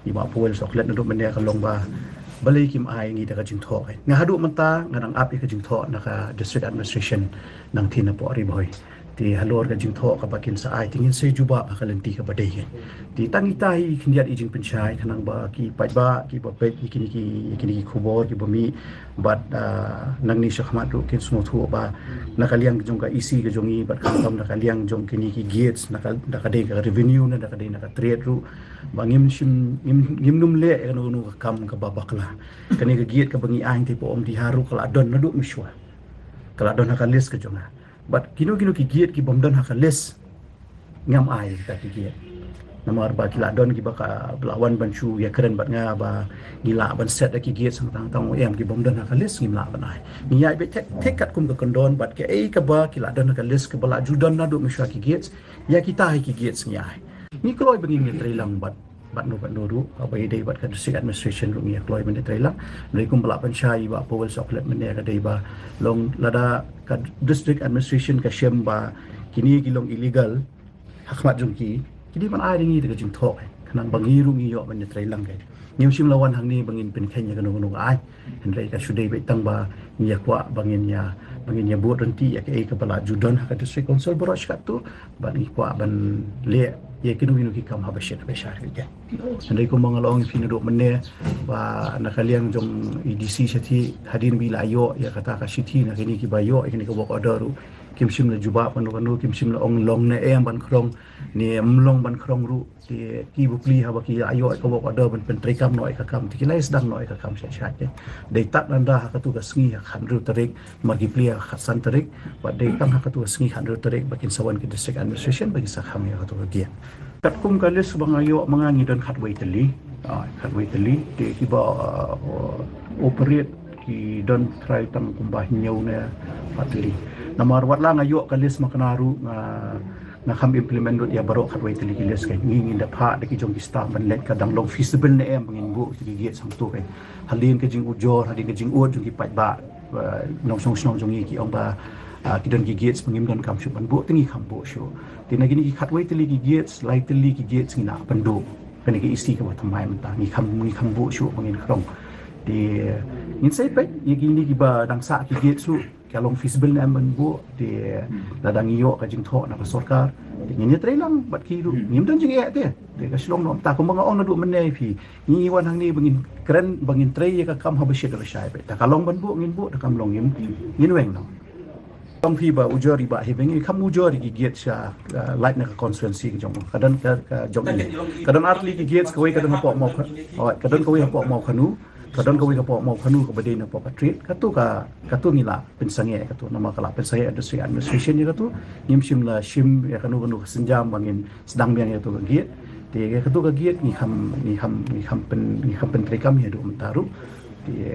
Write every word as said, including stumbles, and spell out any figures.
i Bah Powell Sohkhlet naduh mynne ka long ba balei kim ai ngi da ka jingthoh. Nga haduh mynta nga dang ap ïa ka jingthoh na ka district administration nangtei napoh Ri Bhoi. Te halor ka jingthoh kaba kin sa ai te ngin sa jubab ha ka lynti kaba dei. Te tang ita hi khyndiat i jingpynshai khnang ba ki paidbah kiba peit ïa kine ki, ïa kine ki khubor kiba mih bad, ah, nangne shakhmat ruh kin sngewthuh ba na ka liang jong ka E C ka jong ngi bad khamtam na ka liang jong kine ki gates, na ka, na ka dei ka revenue ne na ka dei na ka trade ruh, ba ngim shym, ngim, ngim nym leh ïa kano kano ka kam kaba bakla. Kane ka gate kaba ngi ai te Bah Umdihar ruh ka la don naduh mynshuwa. Ka la don ha ka list ka jong nga. Bad kino kino ki gate ki bym don ha ka list, ngam ai kita ki gate. Namar ba ki la don kiba ka, ba la wan ban shu ïakren bad nga ba ngi lah ban set da ki gate, tang tang em ki bym don ha ka list ngim lah ban ai. Ngi ai beit thik thik katkum ka kyndon bad kaei kaba ki la don ha ka list kaba la ju don naduh mynshuwa ki gate, ïa kita hi ki gate ngi ai. Ngi kloi ba ngin ïatreilang bad bad no bad no ruh, kaba ïadei bad ka district administration ruh ngi ïa kloi ban ïatreilang. Hynrei kumba la pynshai i Bah Powell Sohkhlet mynne ka dei ba long lada ka district administration ka shem ba kine ki long illegal ha khmat jong ki, ki dei ban ai da ngi da ka jingthoh, khnang ba ngi ruh ngi ïoh ban ïatreilang. Ngim shym la wan hangne ba ngin pynkheiñ ïa kano kano ka aiñ. Hynrei ka shu dei beit tang ba ngi ïa kwah ba ngin ïa, ba ngin ïa bud ryntih ïa kaei kaba la ju don ha ka district council baroh shi katto, bad ngi kwah ban leh ïa kino kino ki kam haba shit haba shai. Hynrei kumba nga la ong ïa phi naduh mynne ba na ka liang jong i D C Shithi hadien ba i la ïoh ïa kata ka shithi na kine kiba ïoh ïa kine ka work order ruh kim shym la jubab kano kano, kim shym la ong long ne em ban khrong ne em long ban khrong ruh. Te ki bapli haba ki la ïoh ïa ka work order ban pyntreikam noh ïa ka kam te ki la ïa sdang noh ïa ka kam sha sha te. Dei tad nanda ha katu ka sngi ha ka khathynriew tarik, namar ki plie ha ka khatsan tarik, bad dei tang ha katu ka sngi khathynriew tarik ba kin sa wan ki district administration ba kin sa khang ïa katu ka gate. Katkum ka list ba nga ïoh ma nga ngi don khatwei tylli. Ah, khatwei tylli te kiba, ah, operate ki don trai tang kumba hynñiew ne phra tylli. Namar wat la nga ïoh ka list ma kane ruh nga, nga kham implement lut ïa baroh khatwei tylli ki list. Ka ngi ngin da phah da ki jong ki staff ban leit ka dang long feasible ne em ba ngin buh ki gate sangtu ka. Hadien ka jingujor, hadien ka jingud jong ki paidbah, eh, nongshong shnong jong ngi ki ong ba, ah, ki don ki gates ba ngim donkam shuh ban buh, te ngi kham buh shuh. Te na kine ki khatwei tylli ki gates, lai tylli ki gates ngi lah ban duh. Kane ka E C kaba thymmai mynta ngi kham, ngi kham buh shuh ba ngin khrong. Te ngin sa peit ïa kine kiba dang sah ki gates ruh ka long feasible ne em ban buh. Te lada ngi ïoh ka jingthoh na ka sorkar te ngin ïatreilang bad ki ruh. Ngim don jingeh te. Te ka shlong noh, ta kumba nga ong naduh mynne ïa phi. Ngi wan hangne ba ngin kren, ba ngin trei ïa ka kam haba shit haba shai. Te ka long ban buh ngin buh, te kam long ngin, ngin weng noh. Ong phi ba ujor i Bah Heping, i kham ujor ïa ki gate sha, uh, lait na ka constituency ka jong ka don ka, ka jong i. Ka don ar tylli ki gate, kawei ka don hapoh Mawkha-, oh, ka don kawei hapoh Mawkhanu, ka don kawei hapoh Mawkhanu kaba dei na poh ka trade. Katu ka, katu ngi lah pynsangeh katu, namar ka lah pynsangeh district administration ïa katu. Ngim shym la shim ïa kano kano ka sienjam ba ngin sdang biang ïa katu ka gate. Te ïa katu ka gate ngi kham, ngi kham, ngi kham pyn, ngi kham pyntreikam ïa haduh mynta ruh. Te